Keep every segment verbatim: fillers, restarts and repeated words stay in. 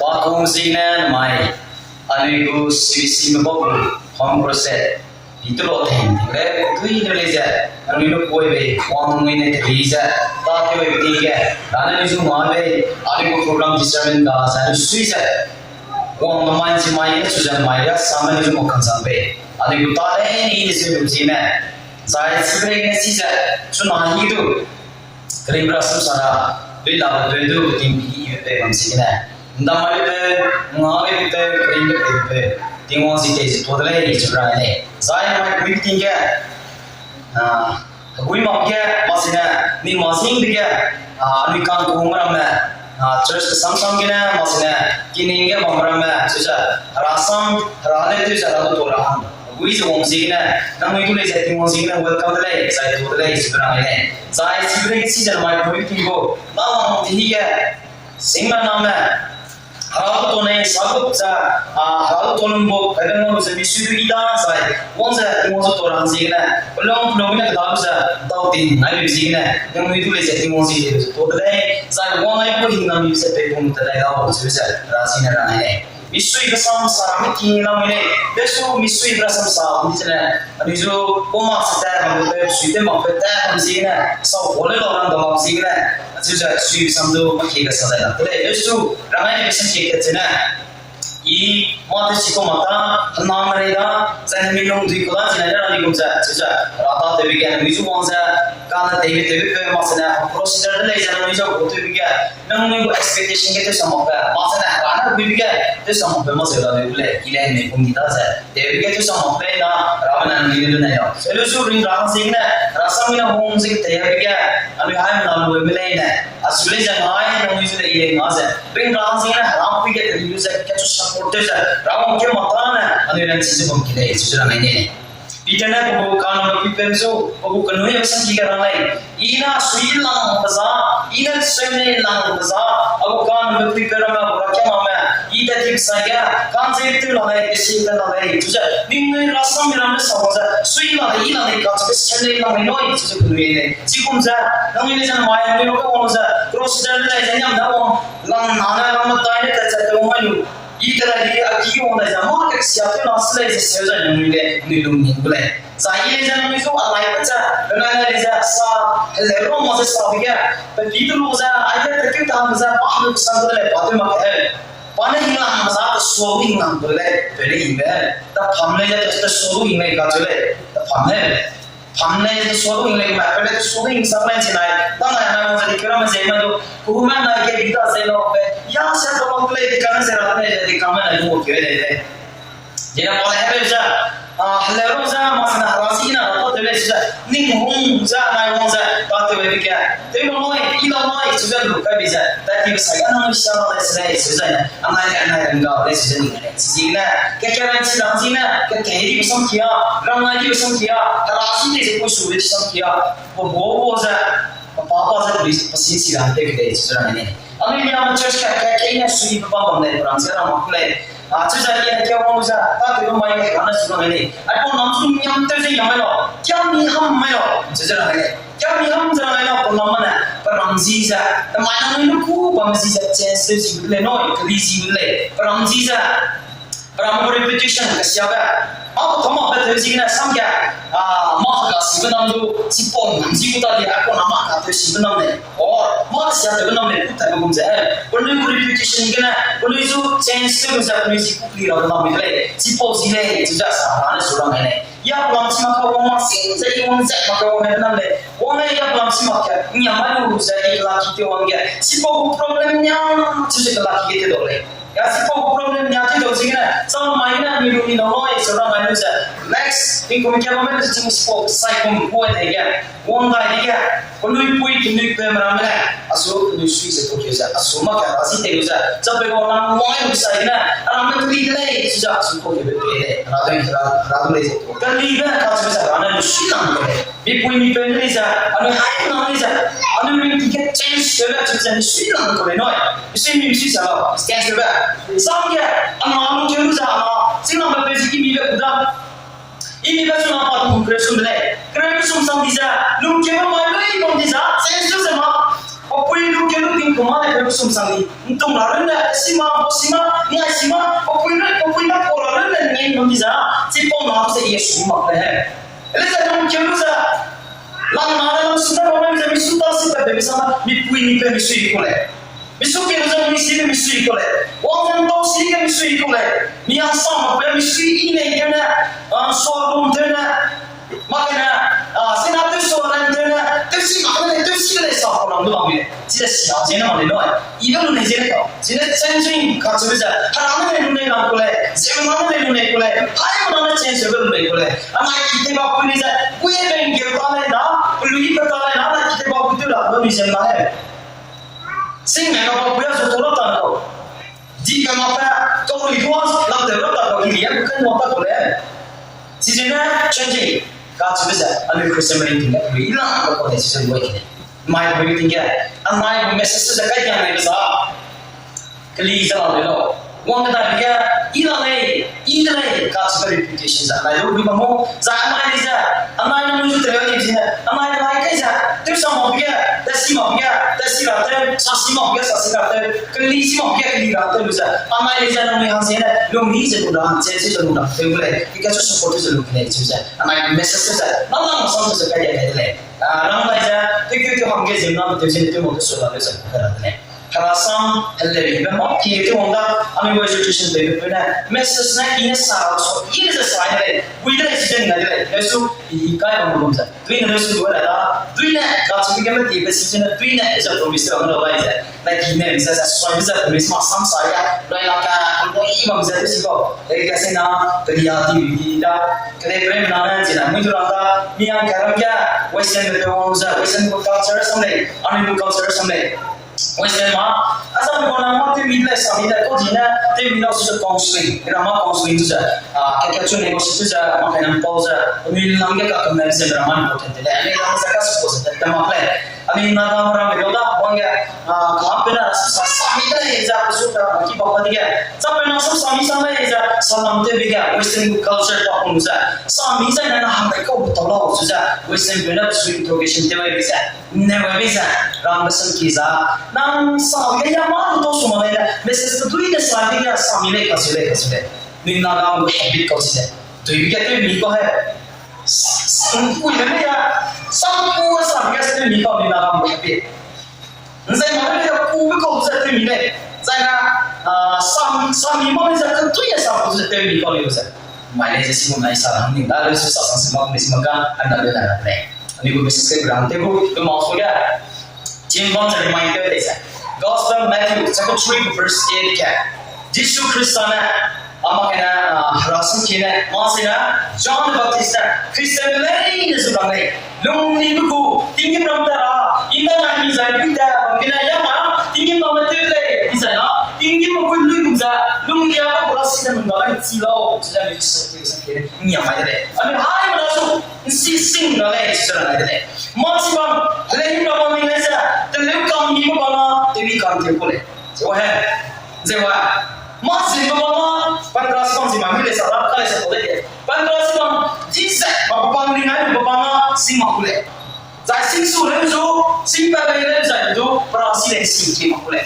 Pa kung ziegene mai, anui gu C B C me bau gu home crusade, i tu lo teng teng le, dui ne lei ze, anui lu kuai bei, wang nui ne teli ze, ta te bei ting ge, rane ni zu ma bei, anui gu program discernment ga ze, anui sui ze, wang ma mai zi mai, chu ze mai ya, sa mai ni zu ma kan zang bei, anui gu ta lei ni ni se lu zi ne, zai si rei ne si ze, chu na hi du, Keringbe rasam sa ra, lui la be peu du, ting bi i be pe bam ziegene. Ndamai be peu, nga be peu, keringbe peu, Tingwang zi tei zi tuâ de lei, i chu rang lei. Zai mai kui ting ge, ah, hegui mak ge, mak sine, ni ma zing de ge, ah, anui kan ku me ramme, ah, church ke sam sam gene, mak sine, kining ge bam ramme, chu ze, hera sam, hera le tu ze, hera du tuâ ra hang. Hegui ze wang ziegene, nangnui du lei ze Tingwang ziegene welcome de lei, zai tuâ de lei, i chu rang lei. Zai si rei si ze mai kui ting gu, na wang ti hi ge, sing ra name, hera du tuâ ne, sa gu ze, ah, hera du tuâ lum gu, kai de ngau ze mi sui du i da zai, wang ze Tingwang zu tuâ ra hang ziegene, pelong pelong ne keda lu ze, dau ting nai lu ziegene, nangnui du lei ze Tingwang zi tei lu ze tuâ de lei, zai wang ai gu hing na mi ze pei pung te dai lau, chu ze, ra ziegene rang lei. Misuibe sam sa ra mi ki lam mi lei, pesu misuibe rasam sa mi zene, anui zu, ku mak se te, mak pe, sui te mak pe te, mak ziegene, sa gu le lau rang da mak ziegene, achu ze suibe sam du, mak ki ga sa dai la, te lei, pesu, rang ai ne pesan ki kat zene, i, ma te si ku mak ta, hena me rei da, zai ne mi lung dui ku da, zene rang ni gum ze, chu ze, ra ta tewbe ge, anui zu wang ze, kane tewbe tewbe pe mak sene, procedure de lei ze, anui zu ku tewbe ge, nangnui gu expectation ge tewsam makbe, mak sene, rane buibe ge, tewsam makbe mak ze la leu lei, i lei ne kum di da ze, tewbe ge tewsam makbe na, rame ne nangnui ne lu nai lau. Fellowship ring ra hang ziegene, rasam gene hung ziegene tewbe ge, anui haimena lume leine, achu lei ze ngai, nangnui zu lei i lei nga ze, ring ra hang ziegene, hera pui ge teli lu ze, kechu support tew ze, ra wang ke mak ta ne, anui ranchi ze bam ki lei, chu ze rang lei ne. Peter ne pe gu kanumbe puipeu zu, pe gu kenui sam ki ge rang lei. I na sui langbe za, i ne seu nei langbe za, a gu kanumbe puipeu ramme, a gu rakianame, i tat ti besai ge, ka'nzei tew la lei, kesi tew la lei, chu ze, ningnui rasam mi ramme sa wang ze, sui la lei, i la lei, kacheu seu nei lang lei nui, chu ze kenui lei. Chigum ze, nangnui lei ze mai, nangnui lu ge wang ze, cross ze lei ze niam ne wang, lang na ne, lang metai ne, tat ze tew wang mai lu. I te dai di a ki wang dai ze, mâ ke sia tew na se lei ze seu zai nangnui le, anui lungning gu lei. Zai i lei ze nangnui zu a lai pat ze, penai nai lei ze sa, heleu ru ma ze sa be ge, pe pi te lu ze, ai ge pe keu ta hang ze, pa lu sang de lei, pa tew mak ke. Pa ne hinglang ma za, pe sua lu hinglang gu lei, pe lei i be. Ta pam lei ze, pe sua lu hing lei kacheu lei, ta pam lei. Pam lei, te sua lu hing lei, ma pe lei, te sua lu hing sang lei, chi nai, ta nai, nai wang ze di keu ramme ze, ma du, ku me nai ge bi da ze lau be, ya sia ta mak lei, di kame ze ra lei, di kame nai lu keu lei lei. Zene pa lei hebe ze, a, heleu ru ze, mak sene hera zi na, ra pa tew lei ze, ning hung ze, nai wang ze, pa tew lei be ge, tew lu nui, i la nui, chu ze lu kai bi ze, ta ti be sa ga nang sia la lei se lei, chu ze ne, anai, anai, rang ga lei, chu ze ning lei, chi zi ne, ke ke ran chi lang zi ne, ke ke di be sam kia, rang nai di be sam kia, hera zi ne ze ku su be sam kia, pa bo bo ze, pa pa pa ze, please, pa sin si lang te ke de, chu ze rang ne. Anui Liangme church ka, ka, ka ine sui pe bam bam lei, pe ram ze rang mak lei. A, chu ze ine kia wang lu ze, ta tew lu mai ka, ka ne su rang lei. Aipau nam zu niam tew ze niam mai lau, kiam mi ham mai lau, chu ze rang lei. Kiam mi ham ze rang lei lau, pe nam ma ne, pe ram zi ze. Te mai nangnui lu ku bam zi ze, chance tew zi bu lei, nui, keli zi bu lei. Pe ram zi ze. Pe ram gu reputation kesiabe. A ku tau mak pe tew zi gene sam ge, a, mâ ka sibe nam du, chipau nam zi gu ta di, aipau nam mâ ka tew sibe nam lei. Or, mâ kesiatewbe nam lei, ku taibe gum ze. Penui gu reputation gene, penui zu chance tew lu ze, penui zi ku keli rabe nam lei. Chipau zi lei, chu ze sa ra ne su rang lei. Ya pe lam chi mak ka wang mak sing ze, i wang ze mak ka wang ne nam lei. Wang lei ya pe lam chi mak ke, niam mai lu ze, i kelak ki te wang ge. Chipau gu problem nia, chu ze kelak ki ge te dau lei. Ya chipau problem nia tew dau ziegene, chang mai ne mi lu mi nau loi, se rang mai lu ze, next, tingkum kia bam me lu ze chipau sai kum kuai dai ge, wang dai dai ge, penui pui, penui pui meramme ne, a su penui sui ze tuâ keu ze, a su mak ke, a si tei lu ze, chapeu bau nang wang lu sai ne, a ramme keli de lei, su ze, a su tuâ keu be pe lei, ra dui, ra, ra du lei ze tuâ. Keli be, kacheu ze, ra ne lu sui nang de lei. Mipui mipeu ne lei ze, anui hai nang lei ze, anui ring ki ge change tew le chu ze mi sui lang ku lei nui. Mi sui mi sui sa lau, change tew le. Sam ge, anui lungkeu lu ze, anui, sing lang be pe zi ki mi le ku da. I mi be chu na pa tu kre sum de lei. Kre sum sang di ze, lungkeu mai lui bam di ze, change tew ze ma. Pa Pui lu keu lu ting kuma ne keu lu sum sang ni. Ntung la run ne, si ma, bo si ma, ngai si ma, o pui run, o pui na ko la run ne, ngai mo di za, si pau na se ye su ma le he. Ele ze nung keu lu ze, lang na ne lang su na, bo me ze mi su ta si pe pe mi sa na, mi pui ni pe mi sui ko le. Mi su keu lu ze mi si pe mi sui ko le. Wang ze tau si ke mi sui ko le. Mi yang sa ma pe mi sui i ne ke ne, a, so lum te ne. Makane, a, sina tew so ran tew ne, tew si makane, tew si le sa ko ram du bam le. Sile si a, sina ma le no. I du lu ne sile ka. Sile changing ka chu ze. Hera ne lu ne ram ko le. Zeu ma ne lu ne ko le. Hai ma ne change lu ne ko le. Anai ki te ba ku ni ze. Ku ye ben ge ta le na. Lu i ka ta le na. Anai ki te ba ku tu la. Lu ni ze na he. Sing ne ka ba ku ya so to la ta ko. Di ka ma pa. Ka lu i ko la te la ta ko ki ya ku kan mo ta ko le. Season ne changing. Ka chu ze, anui Christian mei ting ge, anui i la ka ko ne season wai kine. Mai wai ting ge, anai bu message ze kai yang ne za. Keli za la le lo. Wang da ge, i la le, i de le, ka chu reputation za. Lai lo bi ma mo, za mai za. Anai na mu zu te le ni ze. Anai lai kai za. Tu sa mo ge, ta si mo ge, ta si la te, sa si mo ge, sa si la te. Keli si mo ge, keli la te lu za. Anai le za na mi han ze ne, lo mi ze lu da, ze ze lu da. Te le. Ika chu support ze lu kine chu ze. Anai message ze, nang nang sam ze kai de kai de le. Ah, nang lai ze, te keu te ham ge zim nang te zim te mo te so la te ze kai de le. Hera sam, hele ri be ma, ki te wang da, ami wai education te be ne. Message na ki ne sa, so, i ne sa de le. Bui de le, si de le. Yesu, i kai ba mo ze. Dui ne Yesu dua da. Dui ne, ka chu ke me ti be si ne, dui ne, ze promise ra mo bai ze. Na ki ne, ze, ze, so, ze promise ma sam sa ya. Lai la ka, ko i bam ze, si ko. Ele ka se na, te ya ti bi da. Kede prem na ne, zina, mui du rang da, mi yang ka rang ya, Western be wang ze, Western bu culture sam le, ani bu culture sam le. Western ma, a sam bu na ma te mi le sa mi le, ko di ne, te mi na su counseling, ira ma counseling zu ze, a, ke ke chu ne ko su zu ze, ma ke nan pau ze, mi lang ke ka kam ne ze ra ma important le, mi lang ze ka su ko ze te ma le. Ani na ga ra me lo da, wang ya, a, ka pe na sa sa mi le, za su ta ki ba ka di ya. Sa pe na sa sa mi sa le, za sa nam te bi ya, Western culture pa kum za. Sa mi za na na ham ko bu ta lo, su za. Western pe na su interrogation te wa bi za. Ne wa bi za. Ram ba san ki za. Nang sa le ya ma to su ma le, message to dui ne sa bi ya, sa mi le ka su le, ka su le. Ni na ga bu habit ko si le. Dui bi ya te mi ko he. Kui ne ya, sam ku sa ya se mi ko ni na ga bu habit. Nzai ma ne ya ku be ko se te mi le. Zai na, ah, sam, sam mi ma ne ya ke tu ya sa ku se te mi ko le se. Mai le se si mo nai sa hang ni da le se sa sa se ma me si ma ga an da le na le. Ani bu message ke brand te bu ke ma so ya. Jim Bond reminder de se. Gospel Matthew chapter three verse eight ke. Jisu Krista ne, ama kena, ah, hera sing kine, ma sina, John the Baptist ne, Christian leine zu bang lei. Lungli bu gu, tinggîm ram ta ra, inda na mi zai bu ta, bang kena ya ma, tinggîm ram te lei, izai na, tinggîm bu lui bu za, lungli a bu ra si da nung da lei, chi lau, chi da lei, chi sa, chi sa kine, ni ya mai de lei. Ani hai ma na zu, si sing da lei, chi sa da lei de lei. Ma si bam, lei na bam ni lei za, te leu kam ni bu bam na, te mi kam te ku lei. Zewa he. Zewa. Ma si bam ma, Pantra si bam si ma, mi le sa da, ka le sa to de ke. Pantra si bam, ji se, ba bam ni ngai, ba bam na, si ma ku lei. Zai sing su le zu, sing pa le le zai zu, pra si le si ki ma ku lei.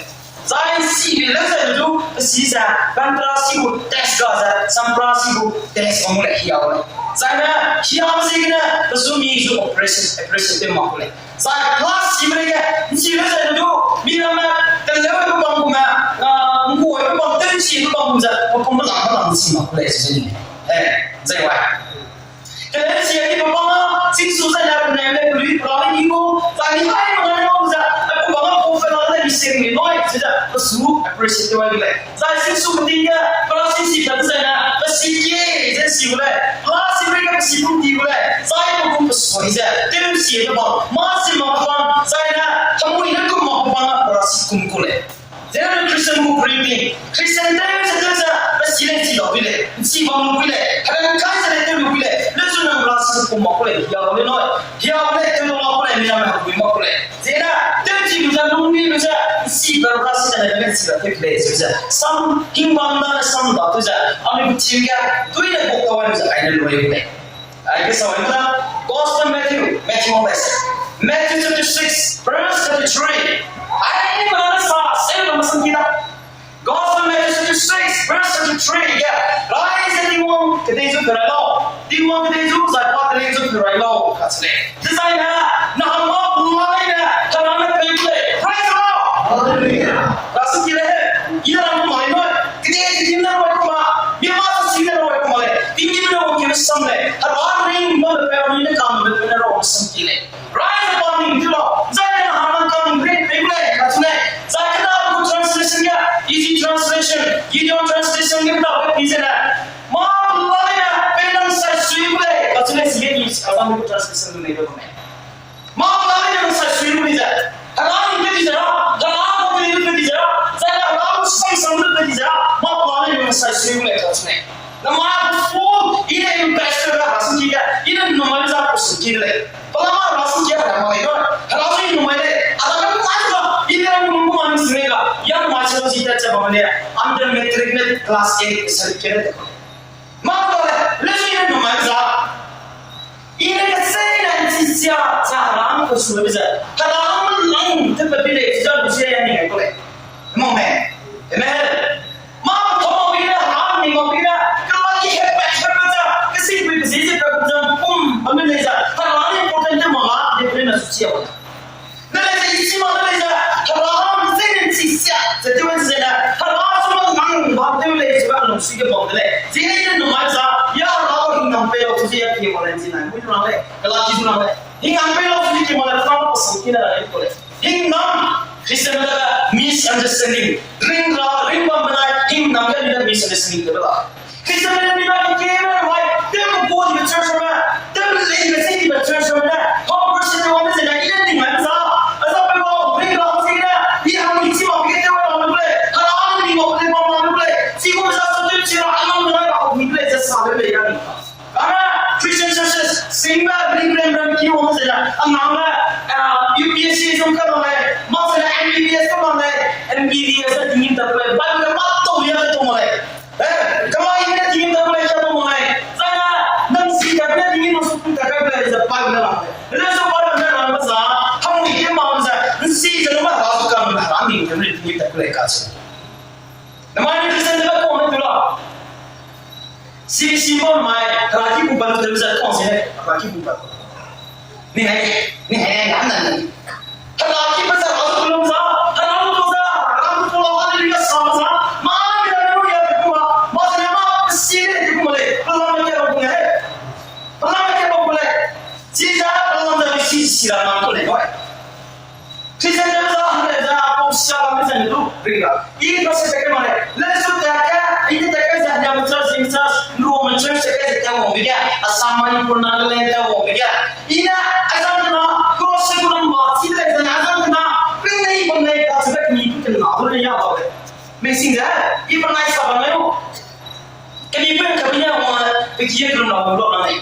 Zai si le le zai zu, si za, Pantra si bu test ga za, Sampra si bu test ga mu lei, hia ku lei. Zai na, hia si ne, ta su mi zu operation, operation te ma ku lei. Zai class si me ge, nsi le zai du, mi ramme, te leu bu bam ku me, a, ngu bu bam, te nsi bu bam ku ze, bu bam bam bam si ma ku lei, si ni. Eh, zai wa. Te le nsi ni bu bam, sing su zai na bu ne le, bu li, bu la ni bu, zai ni hai bu ne bu za, bu bam bu fe la le, ni sing ni noi, si za, bu su, appreciate wa le. Zai sing su ting ge, pra si si ta zai na, pa si kie, zai si gu lei, pra si bre ge pa si kum di gu lei, zai pa kum pa soi ze, tem si ge ba, ma si ma pa, zai na, ta mui ne kum ma pa, pra si kum ku lei. Zai na Christian gu printing, Christian te se te se, pa si le si lo gu lei, si ba mu gu lei, ha le kai se le te lu gu lei, le su na pra si kum ma ku lei, ya le no, ya le te lo ma ku lei, mi na me ha ku ma ku lei. Zena, tewchi lu ze, lungli lu ze, si pe ra si ze, ne si ra tewchi lei, si ze. Sam hingbang da ne sam da tu ze, ami gu chim ge, tui ne bok ta wa lu ze, ai ne lu lei. Ai ke sa wa da, Gospel Matthew, Matthew one verse. Matthew chapter six, verse thirty-three. Tingwang ne sa, seu na masang ki da. Gospel Matthew chapter six, verse thirty-three ge, rai ze Tingwang kedei zu perai lau. Tingwang kedei zu zai pa telei zu perai lau, kacheu lei. Dezaine, na hangma pung ma leine, Hera ne pei lei. Praise the Lord. Hallelujah. Rasu ki le he, i na rang mai mai. Kedei kedei na roi kuma, mi ma sa si na roi kuma le. Tinggi na roi ki sam le. Hera ring ma le pe ni ne kam le pe na roi sam ki le. Rise up on him, tu lo. Zai ne hangman kam him, pe, pe, pe, kacheu lei. Zai kena gu translation ge, easy translation, Gideon translation ge kena pe pi ze le. Ma la le ne, pe nang sai sui gu lei, kacheu lei, sige ni, kazang gu translation ge lei de me. Ma la le ne nang sai sui gu lei ze. Hera ni pe di ze ra, hera mo ni pe di ze ra, zai ne hera mo sang sang pe di ze ra, ma la le ne nang sai sui gu lei, kacheu lei. Namai gu phone, i ne investor ga rasu ki ga, i ne namai za ku su ki lei. Pelama rasu ki ga namai ga, rasu i namai lei. Ada kan ma ga, i ne namai ku ma ni sine ga, ya namai sa si ta cha ba ne, under matric ne class eight certificate de. Ma ga le, le si ne namai za. I ne ka sei na si sia, za ram ku su be za. Kada ram lang te pe bi lei, za lu se ya ni ko lei. Mo me. Amen. Ma, toma bi ne, ha, ni ma bi ne, ka ma ki he pa he pa za, ka si bi bi zi zi pa za, pum, pa me le za, ta la ni important te ma la, de pe na su chia wa. Ne le ze i si ma ne le za, ta la ha, zi ne si sia, ze te wen ze na, ta la su ma ngang ba te le, zi ba nung si ke bom de le. Zi ne ne nung ma za, ya la o hing nang pe o, zi ya ki ma le zi na, mu ra le, ka la ki zu na le. Hing nang pe o, zi ki ma le, ta la o su ki na le ko le. Hingnam, Christian da misunderstanding. Ring ra, ring bam benai, hingnam da ni da misunderstanding de ba. Christian da ni da ke me wai, dem ko di church me, dem le ni si di church me, conversation de wa me se na, i de ni ma sa. Asa pe wa, ring ra si na, i ham ni si ma ke te wa me le. Ara ni mo le ma ma le. Si ko sa sa de si ra, a ma na ba ni le sa sa le ya ni. Ana Christian churches, singba bring bring bring ki wang se la, amang la, ah, U P S C exam ka mang le, mang se la M B B S ka mang le, M B B S ka tingin ta le, Bible ka ma to ya ka to mang le. Eh, ka ma ina tingin ta le ka to mang le. Zana, nang si ka na tingin mo su ta ka le, za Bible na mang le. Le so Bible na mang sa, ham ni ke mang sa, si za ma ha su ka ma ha ni ke tingin ta le ka se. Namai ni Christian de ba ko ne tu la. Si, si mo mai, raki bu ba lu de za ko se, raki bu ba. Ni hai, ni hai, na na ni. Raki ba za, raki bu lu za, raki bu za, raki bu lu, haleluya, sa za. Ma ni da lu ya de ku ma, ma se ma, si de ku ma le, pa la me ke ba ku le. Pa la me ke ba ku le. Si za, pa la me si, si ra ma ku le, ko. Christian de za, hande za, apau sia ba me zan du, ring ga. I ba se ke ma le, le su ta ka, i ta ka za, ya me church, in church, lu me church ke ze ta wang bi ga, Assam, Manipur, Nagaland ta wang bi ga. I na, a zan na, cross se ku na ma, si le zan, a zan na, ring nei bam nei, ka se ke ni ku na, bu le ya ba le. Me sing za, i ba nai sa ba nei o. Kami pe kami ne wang pe ki ye krum na wang lu na nei.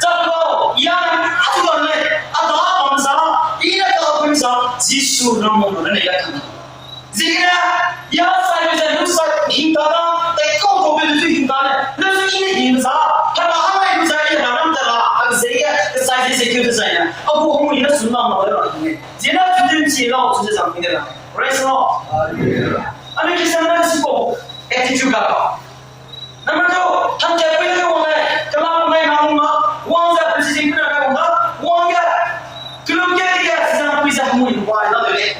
Za ko, ya na, a tu lu nei, a da bam za, i na da bam za, Jisu na mo na nei ya kan. Zina, ya sai lu za lu sai hing ta da, te ko ko be lu hing ta ne, lu i ne hing za, ta na ha mai lu za i na ram ta la, a ze ya, sai ze ze ke za ya. A bu hong i na su na ma la ne. Zina tu din chi la, tu ze zang ni de la. Praise the Lord. Hallelujah. Ani Christian na si ko, attitude ga. Number two, hangkat pui ne wang lei, kelam lei, nang ma, wang ze, pe si jing pui ne wang da, wang ge, kelum ge, ge, si zang pui ze, hemui wai da de lei.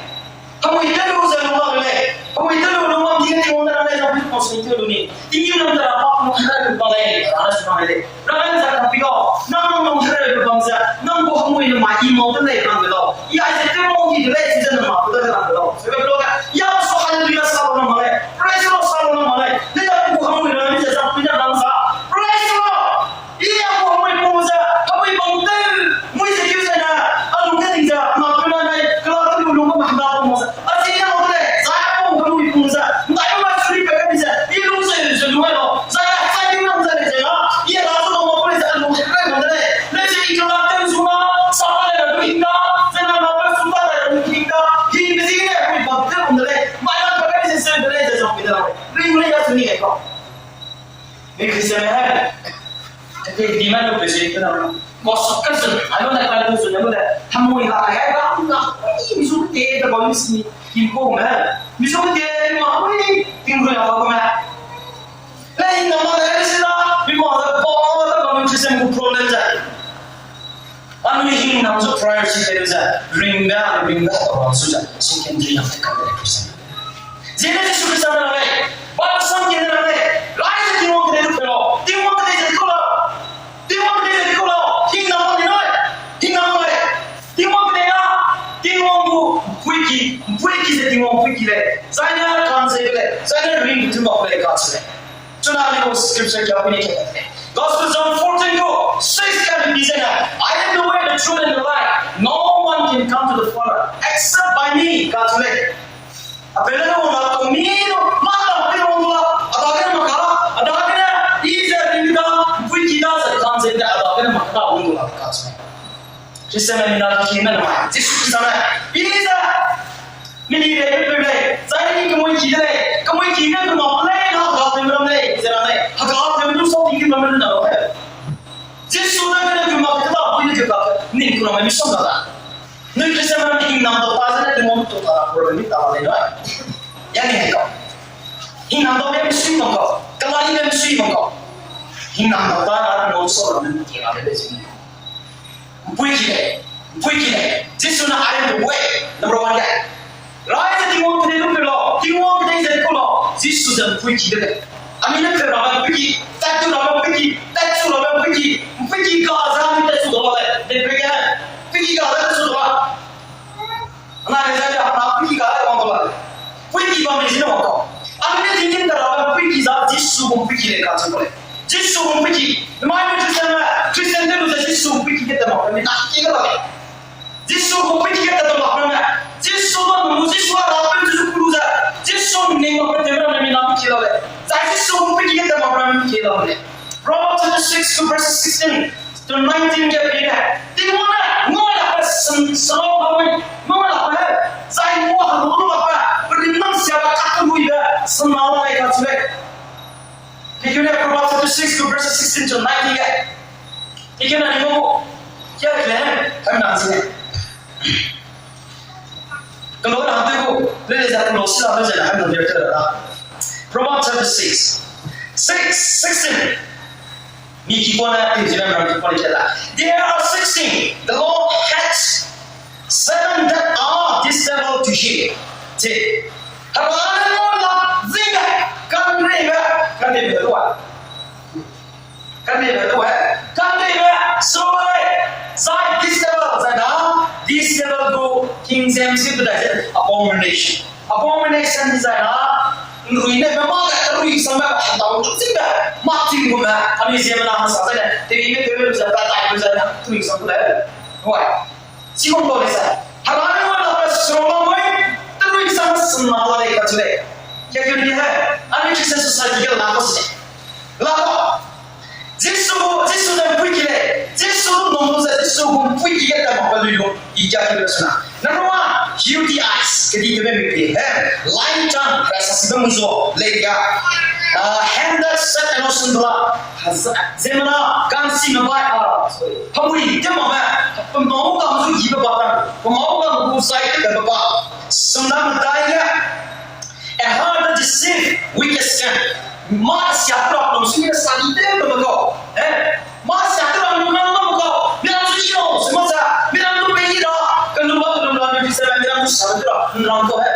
Hemui te lu ze lu da de lei. Hemui te lu lu wang ge, ti wang da lei, zang pui ko sui te lu ni. Ti yu nam da pa, mo da lu ba lei, da su ba lei. Ramen za ka pi gau, nang nang nang hereu lu bam ze, nang gu hemui ne ma i mau de lei rang de lau. I ai ze te mau di de lei, si ze ne ma ku da rang de lau. Se be lo ga, ya so haleluya sa lu na ma lei. Praise the Lord, sa lu na ma lei. Le da gu hemui na ni ze zang pui ne rang sa. Praise the Lord. I ya gu hemui pu ze, hemui bang te, mui ze kiu ze na, a lu ke ding ze, ma ku na nai, kela te lu lu ma ma da pu mo ze. A zi ne lu de lei, zai a pu hemui pu ze, ndai ma suri pe ke bi ze, i lu ze, ze lu ai lo. Zai a zai ni nang ze lei ze ya, i ra zu lu ma pu lei ze, a lu ze kai ma de lei. Lei ze i kela te zu na, sa pa lei lu hing da, ze na na pe su pa lei lu hing da, hing de zi ne, hemui bang te lu de lei. Mai na pe ke bi ze, ze de lei, ze zang bi de lei. Ring lei ya su ni e ko. Ni Christian me hai. Te di ma lu pe se ke na. Ko su ka su, a lu na ka lu su na lu de. Hemui ha hai ba na. I mi su te da ba mi si. Tingku me, mi su ke, mi ma, ui, tingku ya ba me. Lei, na ma le, si na, mi ma le, ba, ba, ba, mi se sem ku problem ze. Anui hingnam zu priority te ze, ringbe, ringbe, ba, ba, su ze, secondary yang te ka le, Christian. Zene Jisu Krista ne rang lei, ba, sam ke ne rang lei, rai ze Tingwang ke ne lu pe lo, Tingwang ke ne ze ku lo, Tingwang ke ne ze ku lo, hingnam ma ne noi, hingnam ma ne. Tingwang pene a, Tingwang gu, ’mpuiki, ’mpuiki ze Tingwang ’mpuiki lei, zaine kan ze lei, zaine ring tu mak lei kacheu lei. Chuna ni gu scripture kia puni ke lei. Gospel John fourteen gu six ka bi ze na, "I am the way, the truth, and the life. No one can come to the Father except by me," kacheu lei. A pele ne wang la, to mi no, ma ta pe wang la, a dage ne mak ka, a dage ne, i ze ring da, ’mpuiki da ze kan ze da, a dage ne mak ka wang la kacheu lei. Christian ne na ki ne na, Jisu Krista ne, i ze, mi ni lei, pe lei, zai ni kemui ki de lei, kemui ki ne kemui lei, na ga te ram lei, ze ra lei, ha ga te ram so ting ki ram na lei. Jisu ne ne kemui ka ta bu ni ke ka, ni ku na mi so na da. Nui Christian ne hingnam da pa ze ne kemui to ta ra problem ni ta lei na. Ya ni ka. Hingnam da me mi sui ma ka, kala ni me mi sui ma ka. Hingnam da pa ra no so na ni ke ra lei. ’Mpuiki lei, ’mpuiki lei. Jisu ne, "I am the way, number one ge. Rai ze Tingwang ke ne lu pe lo, Tingwang ke ne ze ku lo." Jisu ze ’mpuiki de lei. Anui ne pe ra ’mpuiki, tat tu ra ’mpuiki, tat su ra ’mpuiki, ’mpuiki ga za ni tat su da lei. De pe ge, ’mpuiki ga za tat su da. Ana ne za ja na ’mpuiki ga wang da lei. ’Mpuiki ba me ji ne wang da. Anui ne tingting da ra ’mpuiki za Jisu gu ’mpuiki lei kacheu lei. Jisu gu ’mpuiki. Mai ne Christian ne, Christian de lu ze Jisu gu ’mpuiki ke te mak me na ki ga lei. Jisu gu ’mpuiki ke te mak me. Jisu ba nu Jisu a ra pe Jisu ku lu ze. Jisu ne mak pe te me na mi na ki la lei. Za Jisu gu ’mpuiki ke te mak me ki la lei. Proverbs chapter six to verse sixteen to nineteen ge bi ne. Tingwang ne, ngau la pe sen, sen lo ba mui, ngau la pe, zai ngau ha lu ba pe, pe ri nang sia ba ka tu mui be, sen na lei kacheu lei. Tingwang ne Proverbs chapter six to verse sixteen to nineteen ge. Tingwang ne ngau, kia ke, hem na si. Kalo na te gu, le le za kalo si la, le ze na hem na de te la. Proverbs chapter six, six, sixteen. Mi ki kone, ti ji na mi ki kone ke la. There are six things the Lord hates, seven that are detestable to him. Te. Hera ne ngau la, zinga, kan rei ga, kan rei ga, wa. Kan rei ga, wa. Kan rei ga, so, zai detestable, zai na, detestable gu King James ge pe dai ze, abomination. Abomination design na, nrui ne me ma ge, nrui sang me, hatau tu ting ge, ma ting gu me, anui ziemmena hangsa zai ne, te bi me te lu ze, ba dai lu ze, nrui sang gu le. Wai. Chi kum to le sa. Hera ne ngau la pe sro ma moi, nrui sang me sena wa le kacheu lei. Kia keu ni he, anui Christian society ge la ko se. La ko. Jisu, Jisu ne ’mpuiki lei. Jisu nung lu ze Jisu gu ’mpuiki ge ta mak pe lui lu. I kia ki le sena. Number one, U T Is. Kedi kebe mi pi. He, lying tongue. Rasa si be mu zo. Lei ga. Ah, hand that shed innocent blood. Ziemmena, ka'nsi me bai a. Sorry. Pamui, te ma me. Pamau ga mu zu yi be ba ta. Pamau ga mu zai te be ba. Sena medai ge. A heart that deceives wicked scan. Ma siak ra lung sui ne sa di te me ko. Eh? Ma siak ra lung nang me ko. Mi ram su yo, su ma sa. Mi ram lu pe yi ra. Ka lu ba lu la ni se mi ram su sa ra. Nang ko he.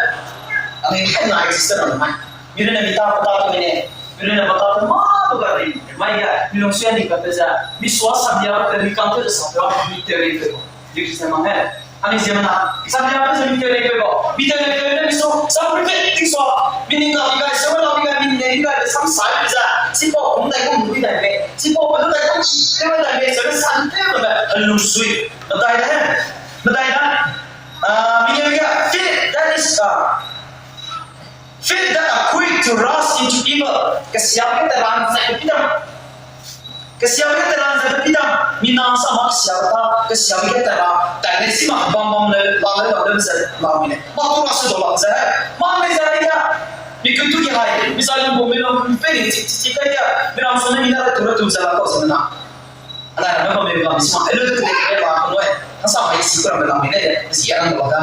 Ane he na exist ra mai. Mi ne mi ta ta to ne. Mi ne ma ta ta ma to ga ri. Mai ga mi lung sui ni ka pe za. Mi sua sa bia ka mi kan te sa ra. Mi te ri pe ko. Dikisa ma he. Ani ziemmena, samya pe ze mi te lei pe ba. Mi te lei pe ne mi so, sam pe ting so. Mi ning la mi gai, so la mi gai, mi ne mi gai, sam sai mi za. Si po, kum dai kum dui dai me. Si po, pe dai kum i, te dai me, so sam te me, a lu sui. Medai da. Medai da. Ah, mi ne mi ga, fit, that is, ah, Feet that are quick to rush into evil. Kesiabe ge teran zai pe pidam. Kesiabe ge teran zai pe pidam. Mi nang sa ma kesiabe ta, kesiabe ge teran. Tane si ma bam bam le, bam le, bam le, zai bam le. Ma tu ra se do la zai. Ma le zai ya. Mi kun tu ki hai. Mi zai lu bo mi lo, mi pe ni chi chi chi kai ya. Mi nang sa ne mi da tu ra tu zai la ko zai na. Ala na ma mi ba mi si ma. Elo de ke ba ko noi. Nang sa ma si ko ra me la mi ne. Si ya nang ba da.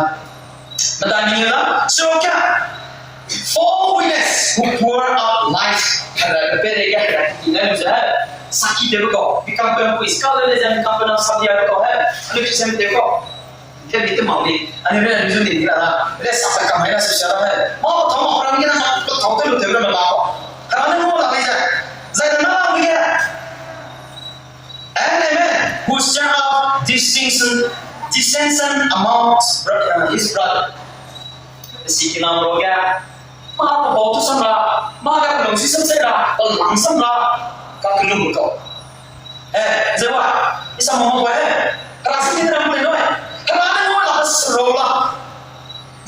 Medai mengeu da, so ka, four witness who pour out life. Hera pe re ge hera ki na lu ze, saki de ko, become pe kui scholar le ze become pe na saki de ko he, ane Christian de ko. Ke bi te mau ni, ane re lu zu ni la, re sa ka mai na su sa da he. Ma ko tau ma hera ni na ma ko tau te lu te lu ma la ko. Hera ne mo la ni ze. Zai na na ni ge. And a man who stirred up dissension, dissension amongst bro-, uh, his brother. Si kinam ro ga, ma ka bau tu sam ra, ma ka kelung si sam se ra, ka lang sam ra, ka kelung ko. Eh, zewa, isa mo mo ko eh. Hera si kinam ro noi. Hera ne mo la ka sro la.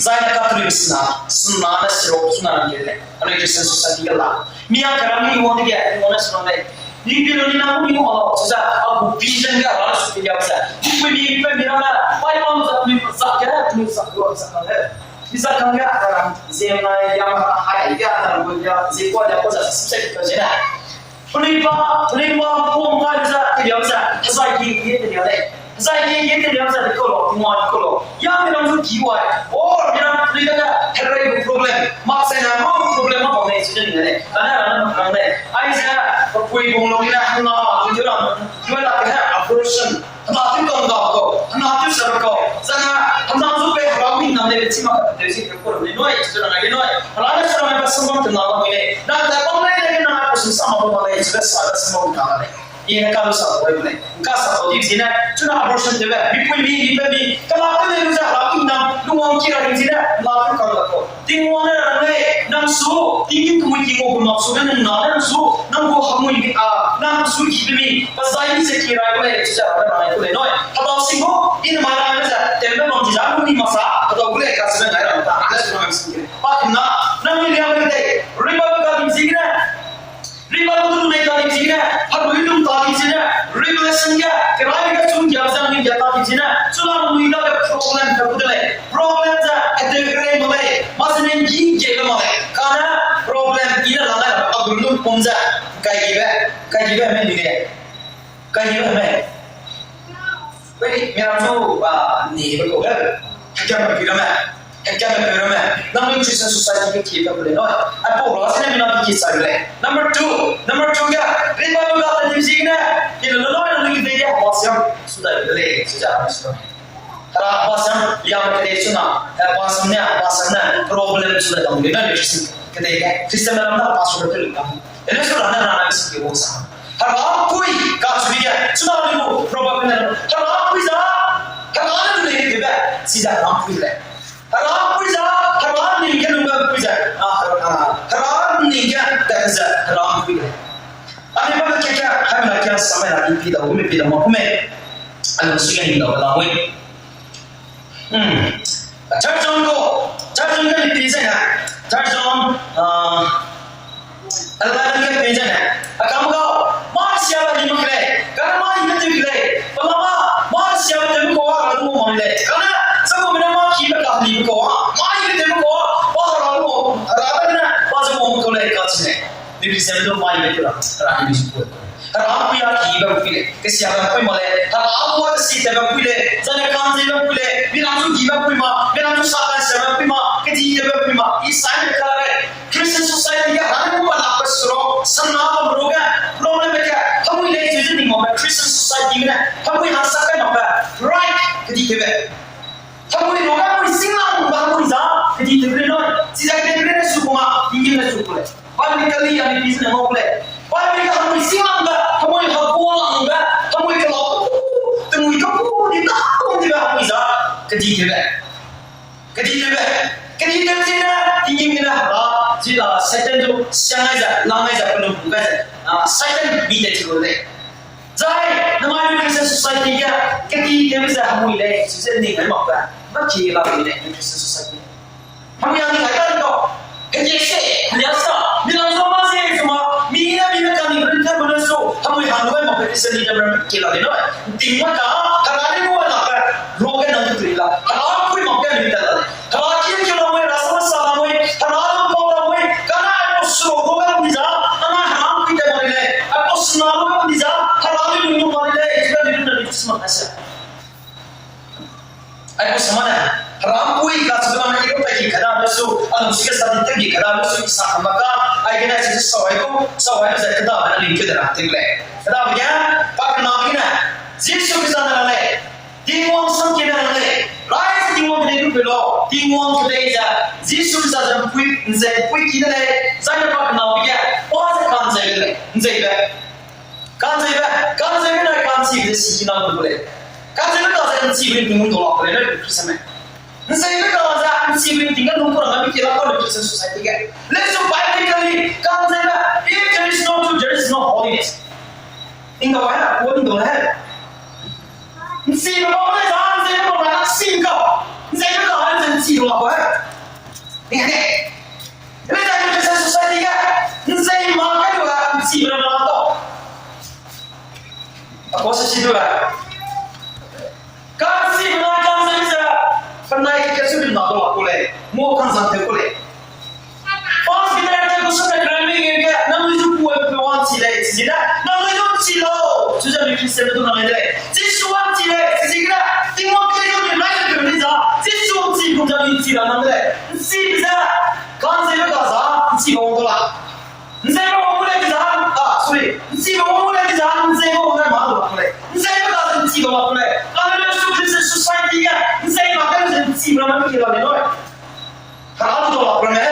Zai ne ka tui sena, sena ne sirok suna rang gene, anui Christian society ge la. Mi a kerang ni wang de ge, wang ne suna lei. Ni bi lo ni na ni wang lo, so za, a bu vision ge ra su ya za. Ni pe ni pe mi ra na, pai wang za ni za ge, ni za lo za na le. Ni za kang ge, a rang, zem na ya ma, hai ge, a rang ya, zem kwa ya kwa za, sip sip ka zena. Pelipa, pelipa, pom kai za, ke ya za, zai ki ye ke ya lei. Zai ye ye te liang zai de kolo, tingwang kolo. Ya mi ram zu ki wai. Or mi ram pui da da, herai gu problem. Mak sai na ma gu problem ma bam nei, su de ni ne. Ana ana mak nang ne. Ai za, pa pui bung lo ni na hana, tu ju ram. Ju la ke ha abortion. Hana tu kong ga ko, hana tu sa ko. Zana, hana zu pe hera mi nang ne chi ma ka te si ke ko ne noi, su na ge noi. Hera ne sa na ba sambam te na ba ne. Na ta bam nei ne na ko sa ma ba ne, su sa da sambam ta ne. I ne ka lu sa gu lei, ka sa gu di zine, chuna abortion tebe, mi pui mi, mi pe mi, ka la ka le lu za la mi nang, lu wang ki ra di zine, la ka ka la ko. Tingwang ne rang lei, nang su, tingting kemui ki mo gu mak su ne nang na, nang su, nang gu hamui mi a, nang su ki pe mi, pa zai mi ze ki ra gu lei, chu za ra ra gu lei noi. Ka ba sing gu, i ne ma ra ne za, tem be mang di za, lu ni ma sa, ka da gu lei, ka se ngai ra ta, na su nang sing ki. Pa na, nang mi liang lei, ri ba ka di zine, Ri ba lu du nei ta di zine, ha lu du ta di zine, Revelation ge, kerai ge chun ge zang ni ge ta di zine, chuna lu da ge problem ka bu de lei. Problem za, ete gre mo lei, ma se ne gi ge le mo lei. Kane problem i ne la lei, a gu lu pum za, kai gi be, kai gi be me ni le. Kai gi be me. Wei, mi ram zu, ah, ni be ko ge. Hakam be bi ra me. Hakam be bi ra me. Nang Christian society ke ki be le no. A po ra se ne mi na ki sa le. Number two, number two ga, ri ba lu ga ta di zine. Ki le no, no, ki de ya ba siam. Su da le, su da su. Hera ba siam, ya me de su na. Hera ba siam ne, ba siam ne. Problem su da dang le na Christian. Ke de ya. Christian na na pa su de le na. Ele su ra na na na si ke wo sa. Hera pui ka su ya. Su na lu, problem ne. Hera pui za. Hera ne le ke be. Si da hera pui le. Hera pui za, hera ning ge lungbe pui za. Ah, hera, hera ning ge tat za, hera pui le. Ani ba ke ke, hai na ke sa mai na pi da, mi pi da ma kume. Ani su ge ning da la wei. Hmm. Third John ko, third John ge ni pi za na. Third John, ah, Eleven ge pei zene, a kam gau, mâ siabe di mak lei, kane mâ ibe tew lei, pelama, mâ siabe tew ko a, a lu mak lei, kane, sa ko mene mâ kibe ka di ko a, mâ ibe tew ko a, pa hera lu, hera da ne, pa ze mo ko lei ka chi ne. Ni bi sem do mâ ibe tew ra, hera ni bi ko. Hera pui a kibe pui lei, ke siabe pui ma lei, hera pui a ke si tebe pui lei, zane kan zibe pui lei, mi lam zu kibe pui ma, mi lam zu sa kan siabe pui ma, ke di tebe pui ma, i sai ne ka lei. Christian society ge hera ne gu lakbe suro, sana bam ro ge, problem ge, hemui lei chu ze ning mak be Christian society ge ne, hemui hangsa kai mak be, right, kedi tebe. Hemui ro ge, hemui singlang be, hemui za, kedi tebe noi, chiza kedi tebe ne su kuma, dingin ne su kule. Biblically, ani business ne ngau kule. Bible ge hemui singlang be, hemui hekualang be, hemui kelau, temui kepu, di ta, kum di be, hemui za, kedi tebe. Kedi tebe, kedi tebe zene, tingim gene hera, zi la, Satan zu, siang ai ze, lang ai ze, pelum pu kai ze, ah, Satan bi de ti gu lei. Zai, namai Christian society ge, kedi tebe ze hemui lei, zi ze ning ai mak be, ba ki la lei, Christian society. Hemui a ning ai ta ni kau, kedi se, lia sa, mi lang sa ma se, su ma, mi ne, mi ne ka ning rin te bu ne su, hemui hang lu ai mak be, Christian leader ram ki la lei no, ting ma ka, hera ne lu ai la be, ro ge nang tu la, hera pui mak ge ni ta la lei. Hera ki ki la mui, hera sa sa la mui, hera lu pau la mui, kane ai pau su ro ga ni za, ana hera pui te ma ni lei, ai pau su na lu ga ni za, hera lu lu ma ni lei, zi ga ni lu na ni su ma ka sa. Ai pau su ma ne, hera pui ka su ga su, anui su ke sa di tewgi keda lu su isa kama ka, aigene si sau ai gu, sau ai ze keda be na ling ke de ra ting lei. Keda be ge, pa kena be ne, Jisu Khrista ne rang lei, Tingwang sam ke ne rang lei, rai ze Tingwang kedei lu pe lau, Tingwang kedei ze, Jisu Khrista ze mpui, nze mpui ki de lei, zai ne pa kena be ge, pa ze kanzei lei, nzei be. Kanzeibe, kanzeibe na kanchibe si ki na lu lei. Kanzeibe ka ze nchibe ringting lung dau lak lei, ne Christian me. Nzeibe ka ze nchibe ringting ge lung kura na mi ki la ka le Christian society ge. Let's so biblically, kanzeibe, if there is no truth, there is no holiness. Inga bai na ko ning dau le. Nchibe ba le za nzeibe ba na sing ka. Nzeibe ka ze nchibe ba. Inga ne. Ene da Christian society ge, nzei ma kai lu a, nchibe na ma tau. Apostle si du a. Kanchibe na kanzei ze, penai ke su bin na dau lak ku lei, mo kanzang te ku lei. First Peter te ku su ne krai mi ge, nang lu zu ku e pe wan chi lei, chi ne, nang lu zu chi lau, chu ze mi Christian du nang lei. Jisu wan chi lei, chi ne, Tingwang ke lu ni mai ke ni za, Jisu chi ku za ni chi la nang lei. Nchibe ze, kanzeibe ka za, nchibe wang dau la. Nzeibe wang gu lei za, ah, sorry. Nchibe wang gu lei za, nzeibe wang gai ma dau la ku lei. Nzeibe ka ze nchibe wang gu lei. Kane le su Christian society ge, nzei ma kai ze nchibe na mi ki la lei noi. Hera du dau lak ramme.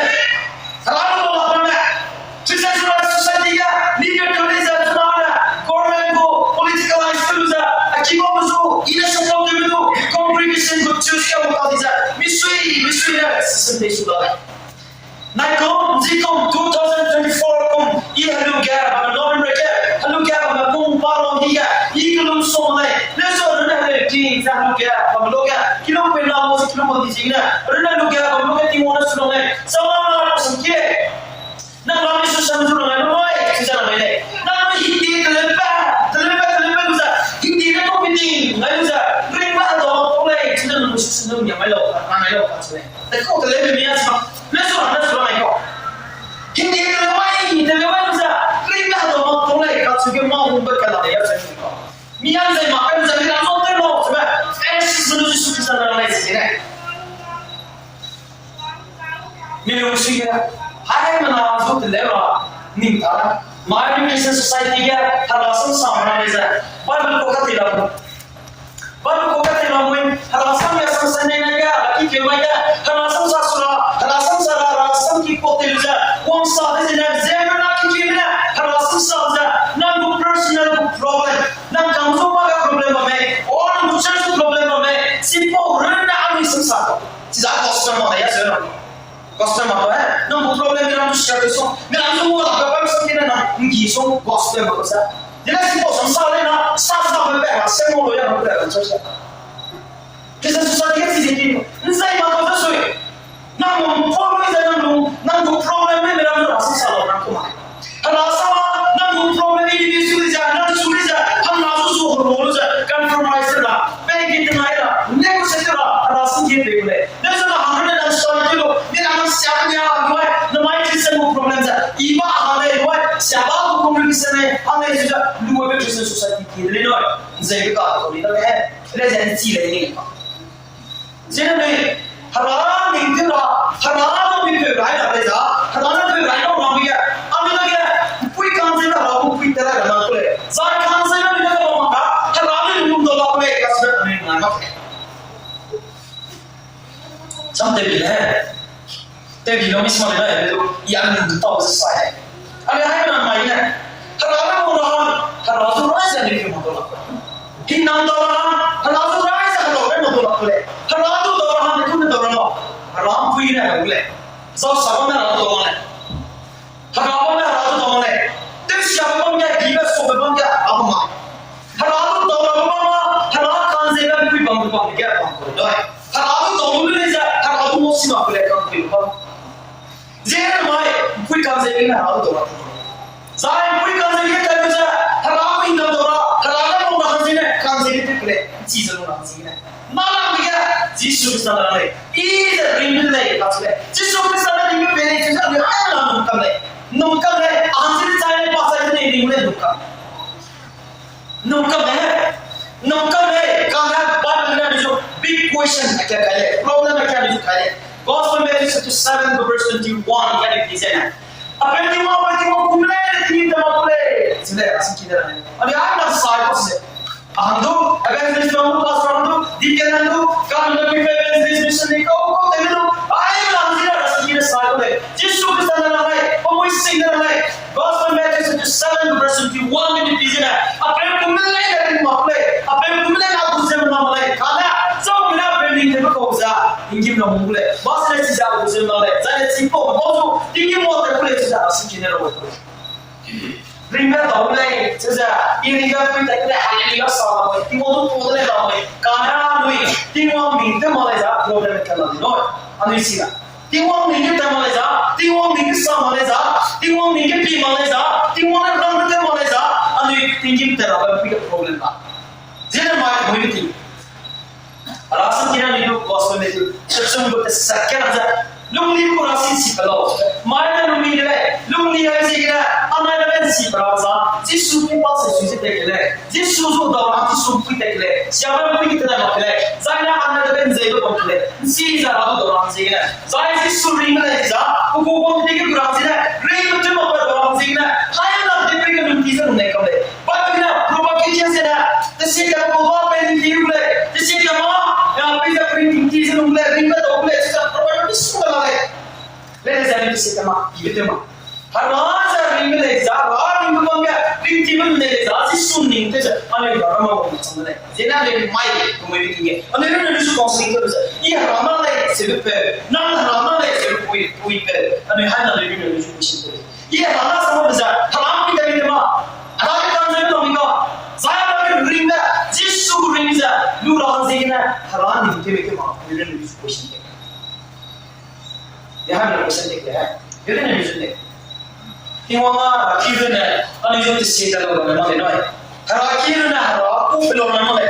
Hera du dau lak ramme. Christian society ge, leader kane ze zuna ne, government gu politicalize te lu ze, a ki bam zu, i ne support te lu, congregation gu church ge lu ka di ze, misui, misui ne, system te su da lei. Nai kum, nzi kum, two thousand twenty-four kum, i helu ge, bamme November ge, helu ge, bamme pung pa long hi ge, i kelum song lei, le so rune helu ki, ze helu ge, bamme lo ge, kilum pe na mo se kilum mo di zi ne, rune helu ge, bamme lo ge Tingwang ne su long lei, sa ma na sing kie. Nang la mi su sam zu long lei, nang mai, su ze nang mai lei. Nang mi Hindi telembe, telembe, telembe lu ze, Hindi ne ko mi ting, ngai lu ze, ring ba do ko lei, su ze nang su sam zu nia mai lo, nang mai lo, ka su lei. Te ko te le mi a sa, le su, le su mai ko. Hindi te le wai, te le wai lu ze, ring na do ma tong lei, ka chu ge ma hung be ka la ya ze ko. Mi an ze ma kan ze mi la mo te lo, ze be. Eh, si su lu su ki sa na lai si ne. Mi lu su ge. Hai me na zu te le ra, ning ta. Mai Christian society ge, ta la sam sa na le ze. Bible ko ka ti la. Bible ko ka ti la mui, hera sam ya sam sa ne na ya, ki ke ma ya, hera sam sa sura, hera sam sa ra, hera sam ki ko te lu ze, wang sa de ze ne, ze me na ki ke me ne, hera sam sa ze, nang gu personal gu problem, nang kang zo ma ga problem ba me, or nang gu church gu problem ba me, si pa ren na ami sam sa. Si za gospel ma ya se na. Gospel ma to, eh? Nang gu problem mi ram tu share tu song. Mi ram tu mo la ka pa song kina na, ngi song gospel ma to sa. Dina si ko song sa le na, sa sa me pe na, se mo lo ya me pe na, church. Kisa su sa dia si si kina. Nzai ma to sa sui. Nang mo problem mi zai nang lu, nang gu problem mi mi ram tu ra si sa lo nang kuma. Hera sa, nang gu problem i di su di za, nang su di za, hang na su su ho lo lu za, compromise ra, pe ki te nai ra, negotiate ra, hera sing ke pe le. Ne zena hangge ne nang sai ke lo, ne nang siak ne a luai, ne mai Christian gu problem za, i ba hang le luai, siak ba gu problem se ne, hang le su za, luai be Christian society ki le luai, nzai be ka ko ni da he, le zai chi le ni. Zene me, hera ning te ra, hera ne mi pe rai da le za, hera ne pe rai da ma mi ya, a mi da ge, pui kan ze da ra, pui te ra da ma ko le, zai kan ze na mi da ma ka, hera ne lung da la ko le, ka se ne na ma ke. Sam te bi le. Te bi lo mi sma le na, ya lu du tau se sai. Ale hai na mai ne. Hera ne mo ra, hera zu rai ze ne ke mo do la. Hingnam dau ra, hera zu rai ze dau rai mo do la le. Hera du dau ra ne ku ne dau ra mo. Hera pui ne le. Zau sa ne hera du dau le. Hera ba ne hera du dau le. Te sia ba bam ge, di be so be bam ge, a ba ma. Hera du dau ra ba ma, hera kan ze be pui bam bam ge bam ko dai. Hera du dau lu le ze, hera du mo si ma ko le kan pui bam. Zene mai, pui kan ze be ne hera du dau ra. Zai pui kan ze be kai lu ze, hera pui dau dau ra, hera ne mo ra kan ze ne, kan ze be te ko le, chi ze mo ra kan ze ne. Malam ge, Jisu Khrista ne le, i ze ring le, ka ze le. Jisu Khrista ne ring le, chi ze ne, ai la mo kan le. Nung kang lei, a hansi chai lei, pa chai lei, ning lei nung kang. Nung kang lei, nung kang lei, kang lei, Bible ne mi zu big question a kia kai lei, problem a kia mi zu kai lei. Gospel Matthew chapter seven, verse twenty-one, ka di zene. Apeu tingwang, apeu tingwang kum lei, tingwang ta mak lei. Zile, asi ki de lei. Ani ai na sai ko se. Ahang du, evangelist bam du, pastor bam du, deacon bam du, kan du, evangelist mission ni ko, ko te du. Ai na zile, asi ki de sai ko lei. Jisu Krista na lei, ko mui sing na lei. Gospel Matthew chapter seven, verse twenty-one, ka di zene. Apeu kum lei, tingwang mak lei. Apeu kum lei, na gu zem na mak lei. Kane, zau mina apeu ning te ko za. Tinggîm na mung le, ba se le chiza gu zem na le, zai le chi pau, pau zu, tinggîm mâ te gu le chiza, asi ki ne le. Ringbe dau le, chiza, i ringbe pui te le, haleluya sa le, Tingwang du pu le dau le, kane anui, Tingwang ning te ma le za, problem ka la le noi, anui si la. Tingwang ning te ma le za, Tingwang ning sa ma le za, Tingwang ning pi ma le za, Tingwang ne rang te ma le za, anui tinggîm te la ba pui ke problem ba. Zene mai community. Rasam kina ni du gospel me du, chapsum bu te sa kena za. Lungli bu rasin si pelo. Mai na lungli de le, lungli ai si kena, anai na ben si pelo za. Jisu pi pa se su si te kele. Jisu zu da na Jisu pi te kele. Sia ben pi te na kele. Zai na anai na ben ze do kele. Si za ra do na si kele. Zai Jisu ring le za. Ku ku ku te ke ra si le. Ring te ma pa do na si kele. Hai na de pe ke lungli za ne kele. Bible na, Proverbs ke chang se na, tesi ka ko ba pe ni ki le, tesi ka ma, ya pe ka pe ni ki se nung le, ring ka dau le, sa Proverbs ni su la le. Le ne za ni tesi ka ma, ki be te ma. Hera za ring le za, ra ring ka ma ya, ring ki be le za, si sun ni te za, ale ra ma ko chang le. Zena le mai, ko mai ni ki. Ale ne su ko sing te za. I hera na le, se be pe, na hera na le, se be pui, pui pe. Ale ha na le ni su ko sing te. I hera na sa ma be za, hera pi te mi te ma. Hera ke kan ze mi te mi ka. Zai hera ke ring de, Jisu ring ze, lu ra hang ziegene, hera ni te mi te ma. Ni le ni question te. Ni ha ni question te ke. Ni le ni question te. Tingwang a, hera ki lu ne, a ni jo te si te lo ne ma le noi. Hera ki lu ne, hera ku pe lo ne ma le.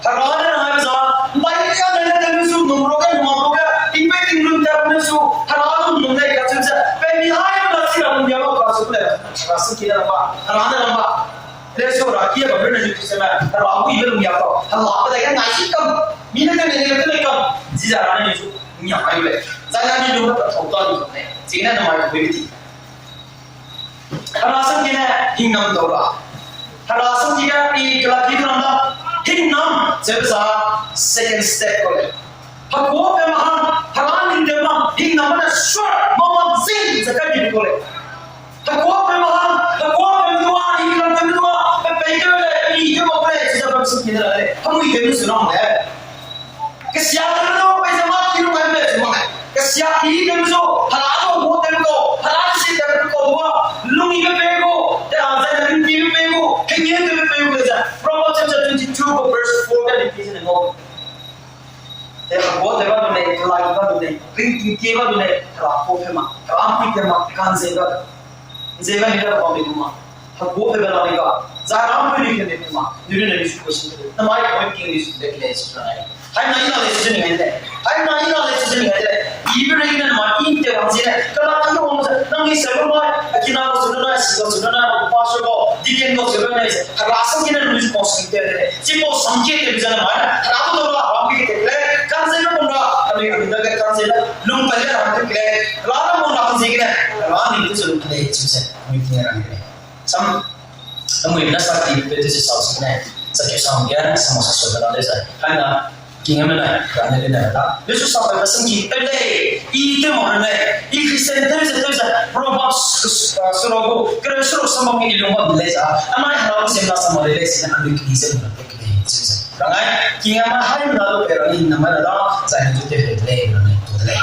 Hera ne rang ai za, bai ya ne ne ne su nung ro ge, nung ro ge, ting pe ting lun ta ne su, hera nung nung ne ka chu ze, pe mi ai na si ra nung ya lo ka su le, hera si ki ne rang ba, hera ne rang ba. Le su hera ki ba ne ne ki se me, hera ku i be lung ya ka, hera ba de ya na si kam, mi ne ne ne ne kam, zi za ra ne su, nung ya ai le. Za na ni lu ka thau ta ni ne, zi ne na mai ku ti. Hera sam ki ne hingnam dau ra. Hera sam ki ga i kela ki du ram da. Hingnam ze za second step ko le. Hekuâ pe ma hang, hera ning de ma, hingnam ne sure, ma ma zing ze ka di ko le. Hekuâ pe ma hang, hekuâ pe ma dua, hingnam pe ma dua, pe pei de le, pe i de ma pe le, ze ba sam ki ne le. Hemui de su ram le. Kesia te lu, pe ze ma ki lu ngai le, ze ma ngai. Kesia ki te lu zu, hera lu gu te lu, hera si te lu dua, lung i be pe gu, te a ze ring ki be pe gu, ke ni te be pe gu le ze. Proverbs chapter twenty-two, verse four ka di ki ze ne ngau. Te hekuâ te ba lu ne, kelai ba lu ne, ring ki te ba lu ne, hera ku te ma, hera pi te ma, kan ze ba. Ze ba ni da ba me lu ma. Hekuâ pe ba la ni ga. Za ram pe ni ke me lu ma. Ni lu ne ni su question te. Na mai point king ni su de ke su na. Hai na i na le su ni ngai de. Hai na i na le su ni ngai de. I be re na ma i te wang zi ne. Ka la ka wang zi. Na ni se lu mai. A ki na lo su na, si lo su na, pa su lo. Deacon lo su na. Hera sam ki ne lu su question te de. Zi ko sam ki te lu za na mai. Hera ku dau ra, hera pi te le. Kan ze na mo ra. A ni a ni da ke kan ze na. Lung pa le ra te le. Hera na mo ra kan ze ki ne. Hera ni te su lu te le. Zi se. Anui ting rang le. Sam, anui na sa ki pe te se sa su ne. Sa ke sa ge, sa ma sa su da le sa. Hai na, king ame na, rang le na da. Le su sa pe sam ki pe le. I te mo le. I Christian te se te se. Proverbs, uh, su ro gu. Kere su ro sa ma ki lu ma le sa. Anai hera se na sa ma le le sa. Anui ki se na. Rang ai, king ame hai na lo pe rang i na ma da. Sa ni te le rang i tu le.